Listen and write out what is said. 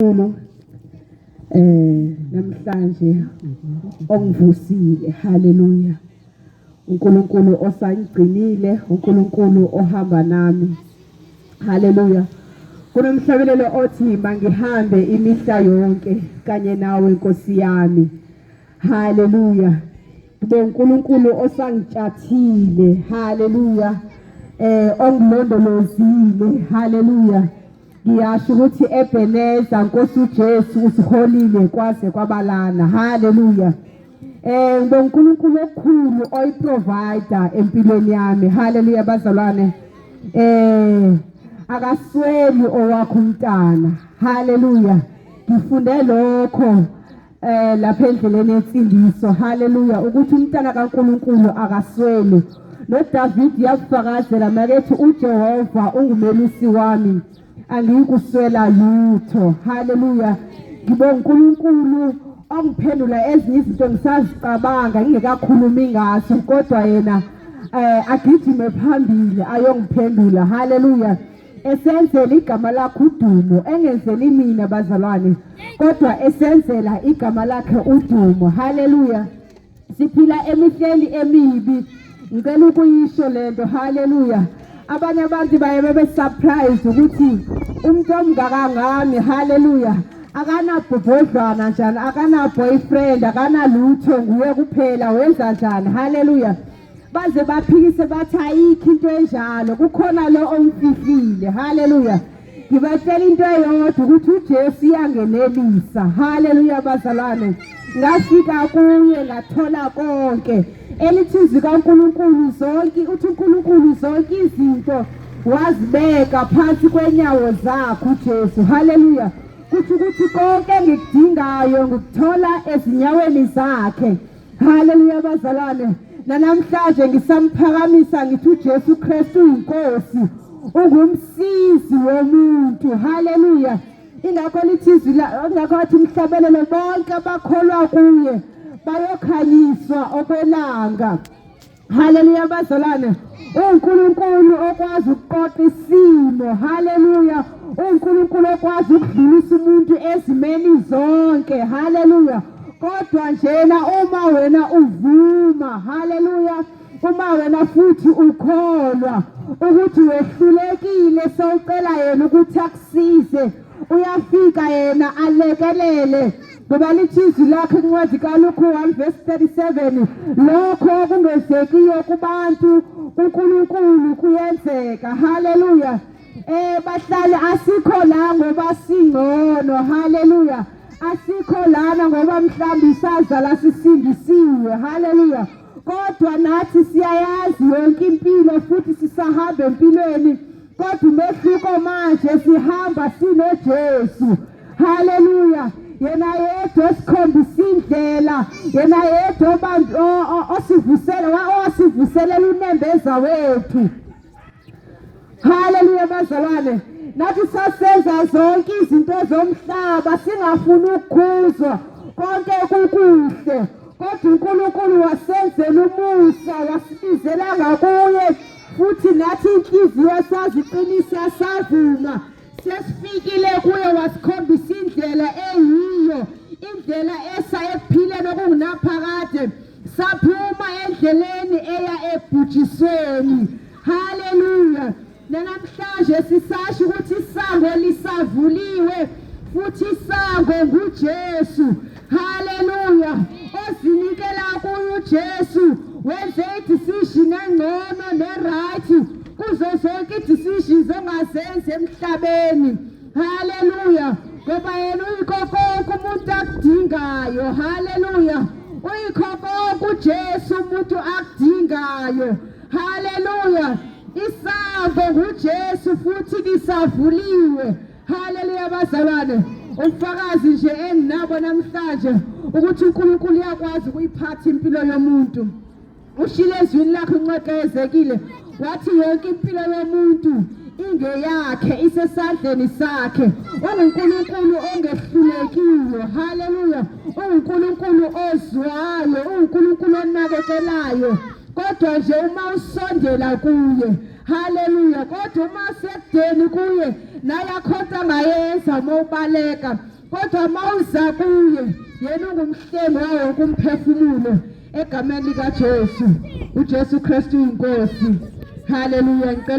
Unkulunkulu namhlanje ongivusile, haleluya. uNkulunkulu osangigcinile, uNkulunkulu ohamba nami, haleluya. Kunomhlabelelo othi mangihambe imihla yonke kanye nawe Nkosi yami, haleluya. Ngibonga uNkulunkulu osangitshathile, haleluya, ongilondolozile, haleluya. Ngiyasho ukuthi Ebeneza Nkosi uJesu usiholile kwaze kwabalana. Haleluya. Ngibonga uNkulunkulu okukhulu oyiprovider empilweni yami. Haleluya bazalwane. Akasweli owakho umntana. Haleluya. Ngifunde lokho lapha endleleni yensindiso. Haleluya, ukuthi umntana kaNkulunkulu akasweli. NoDavid yakufakazela makethi uJehova ungumelusi wami, angiyikuswela lutho. Haleluya. Ngibonga uNkulunkulu ongiphendula ezinye izinto ngisazicabanga ngingekakhulumi ngazo, kodwa yena agijime phambili ayongiphendula. Haleluya. Esenzela igama lakhe udumo, engenzeli mina bazalwane, kodwa esenzela igama lakhe udumo. Haleluya. Siphila emihleni emibi, ngicela ukuyisho lento. Haleluya. Abanye abantu baye bebe surprised ukuthi umuntu omngaka ngami, haleluya, akanabhobhodlwana njani, akana boyfriend, akanalutho, nguye kuphela, wenza njani? Haleluya. Baze baphikise bathi ayikho into enjalo, kukhona lo omfihlile. Haleluya. Ngibatshela into eyodwa ukuthi uJesu uyangenelisa. Haleluya bazalwane. Ngafika kuye ngathola konke. Elithi izwi kaNkulunkulu zonke, uthi uNkulunkulu zonke izinto wazibeka phansi kwenyawo zakhe uJesu. Haleluya. Kuthi ukuthi konke engikudingayo ngikuthola ezinyaweni zakhe. Haleluya bazalwane. Nanamhlanje ngisamphakamisa ngithi uJesu Kristu uyinkosi, ungumsizi womuntu. Haleluya. Ingakho lithi izwi, ingakho athi umhlabelelo bonke abakholwa kuye bayokhanyiswa okwelanga. Haleluya bazalwane. UNkulunkulu okwazi ukuqoqa isimo. Haleluya. UNkulunkulu okwazi ukudlulisa umuntu ezimeni zonke. Haleluya. Kodwa njena uma wena uvuma, haleluya, uma wena futhi ukholwa ukuthi wehlulekile, sewucela yena ukuthi akusize, uyafika yena alekelele. Ngoba lithi izwi lakhe incwadi kaLuke 1 verse 37, lokho okungenzekiyo kubantu kuNkulunkulu kuyenzeka. Haleluya. Bahlali, asikho la ngoba singcono. Haleluya. Asikho lana ngoba mhlawumbe isazala sisindisiwe. Haleluya. Kodwa nathi siyayazi yonke impilo futhi sisahamba empilweni, kodwa umehluko manje sihamba sinoJesu. Haleluya. Yena yedwa osikhombisa indlela, yena yedwa osivusela, owasivuselela unembeza wethu. Haleluya bazalwane. Nathi sasenza zonke izinto zomhlaba singafuni ukukhuzwa, konke kukuhle, kodwa uNkulunkulu wasenzela umusa, wasibizela ngakuye, futhi nathi inhliziyo saziqinisa savuma. Sesifikile kuye, wasikhombisa indlela eyiyo, indlela esa ekuphileni okungunaphakade. Saphuma endleleni eya ekubhujisweni. Haleluya. Nanamhlanje sisasho ukuthi isango lisavuliwe, futhi isango nguJesu. Haleluya. Ozinikela kuye uJesu wenze i-decision engcono ne-right kuzo zonke i-decisions ongazenza emhlabeni. Haleluya. Ngoba yena uyikho konke umuntu akudingayo. Haleluya. Uyikho konke uJesu umuntu akudingayo. Haleluya. Isango nguJesu futhi lisavuliwe. Haleluya bazalwane. Ubufakazi nje enginabo namhlanje ukuthi uNkulunkulu uyakwazi ukuyiphatha impilo yomuntu. Ushilo ezwini lakhe incwadi kaHezekile wathi yonke impilo yomuntu ingeyakhe, isesandleni sakhe. UnguNkulunkulu ongehlulekiyo. Haleluya. UnguNkulunkulu ozwayo, uNkulunkulu onakekelayo. Kodwa nje uma usondela kuye, haleluya, kodwa uma usekudeni kuye, naye akhonto angayenza. uzama ubaleka, kodwa mawuza kuye yena ungumhlengi wawo wonke umphefumulo egameni likaJesu. UJesu Kristu inkosi. Haleluya. Ngicela.